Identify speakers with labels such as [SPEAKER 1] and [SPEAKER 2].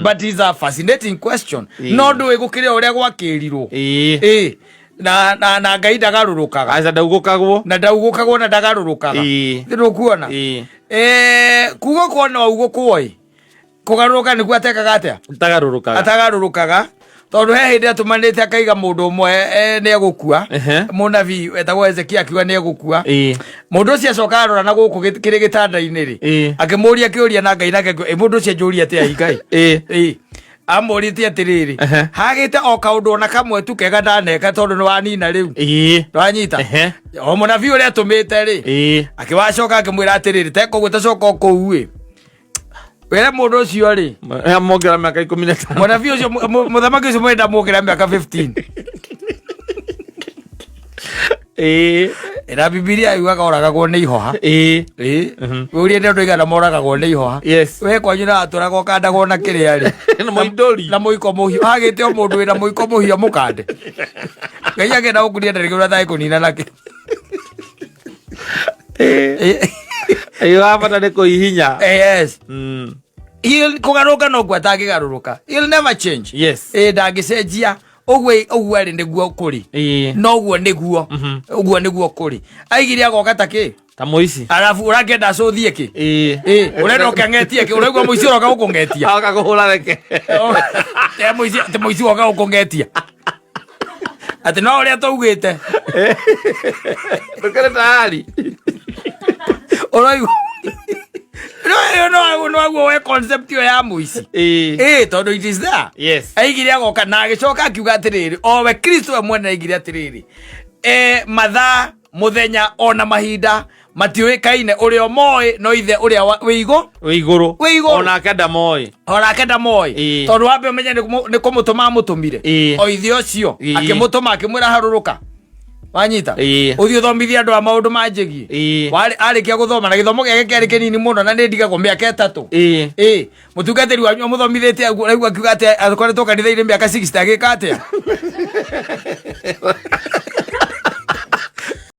[SPEAKER 1] But is a fascinating question. No ndũĩ gũkĩrĩ o ũrĩa gwakĩrirwo. Ĩĩ, na Ngai ndagarũrũkaga.
[SPEAKER 2] Aca, ndaugũkagwo.
[SPEAKER 1] Na ndaugũkagwo na ndagarũrũkaga. Nĩũkuona?
[SPEAKER 2] Ĩĩ.
[SPEAKER 1] Kuga korwo no augũkwo ĩ, kũgarũrũka nĩguo atekaga atĩa?
[SPEAKER 2] Tagarũrũkaga.
[SPEAKER 1] Atagarũrũkaga, tondũ he hĩndĩ atũmanĩte akaiga mũndũ ũmwe nĩ egũkua. Mũnabii wetagwo Hezekia akiuga nĩ egũkua. Mũndũ ũcio acoka arora na gũkũ kĩrĩ gĩtanda-inĩ rĩ, akĩmũria kĩũria na Ngai nake akiuga, "Ĩ, mũndũ ũcio anjũria atĩa Ngai?" Ĩĩ. Amũrĩtie atĩrĩrĩ, hagĩte o kaũndũ ona kamwe tu kega ndaneka, tondũ nĩ wanina rĩu. Nĩwanyita? O mũnabii ũrĩa atũmĩte rĩ, akĩwacoka akĩmwĩra atĩrĩrĩ, tekoguo tacoka o kũu ĩ, wĩre mũndũ ũcio rĩ,
[SPEAKER 2] Mongera mĩaka 15.
[SPEAKER 1] Mũnabii ũcio, mũthamaki ũcio mwenda muongera mĩaka 15. Na Bibilia yugaga oragagwo nĩ ihoha. Ĩĩ. Ũrie nĩ andũ aigana moragagwo nĩ ihoha. We kwanyu na atũraga ũkandagwo na kĩrĩa rĩ?
[SPEAKER 2] Na mũindũri.
[SPEAKER 1] Na mũiko mũhiũ. Hagĩte o mũndũ wĩna mũiko mũhiũ mũkande. Ngai agenda gũkunia ndarĩ kĩũra thayũ kũnina nakĩ.
[SPEAKER 2] Ĩĩ, wabata nĩ kũhihinya.
[SPEAKER 1] Yes. Kũgarũrũka no kuo atangĩgarũrũka. He'll never change. Ĩĩ, ndangĩcenjia. Ũguo ũguo arĩ nĩguo kũrĩ. Noguo nĩguo. Ũguo nĩguo kũrĩ. Aigire agoka ta kĩ?
[SPEAKER 2] Ta mũici.
[SPEAKER 1] Arabu ũrakĩenda acũthie kĩ? Ĩĩ, ũrenda ũkang'etie kĩ? Ũraigua mũici ũroka gũkũng'etia.
[SPEAKER 2] Agoka kũhũra reke.
[SPEAKER 1] Te mũici, te mũici woka gũkũng'etia. Atĩ no ũrĩa twaugĩte.
[SPEAKER 2] Ndũkĩrĩ tayari.
[SPEAKER 1] Ũraigua? No no no we concept ĩyo ya mũici. Ĩĩ, tondũ it is there. Aigire agoka na agĩcoka akiuga atĩrĩrĩ, o we Kristo we mwene aigire atĩrĩrĩ, mathaa, mũthenya ona mahinda matiũĩkaine, ũrĩa ũmoĩ no ithe ũrĩa wĩ igũ
[SPEAKER 2] Wĩ igũrũ.
[SPEAKER 1] Wĩ igũrũ.
[SPEAKER 2] Onake ndamoĩ.
[SPEAKER 1] Onake ndamoĩ. Tondũ wambe ũmenye nĩ kũmũtũma amũtũmire. O ithe ũcio akĩmũtũma, akĩmwĩra harũrũka, wanyita, ũthiĩ ũthomithie andũ a maũndũ manjĩgie. Arĩkia gũthoma na gĩthomo gĩake kĩarĩ kĩnini mũno na nĩ ndigagwo mĩaka 3. Ĩĩ, mũtungatĩri wanyu amũthomithĩtie ũguo, rĩu akiuga atĩ akoretwo kanitha-inĩ mĩaka 60 agĩka atĩa?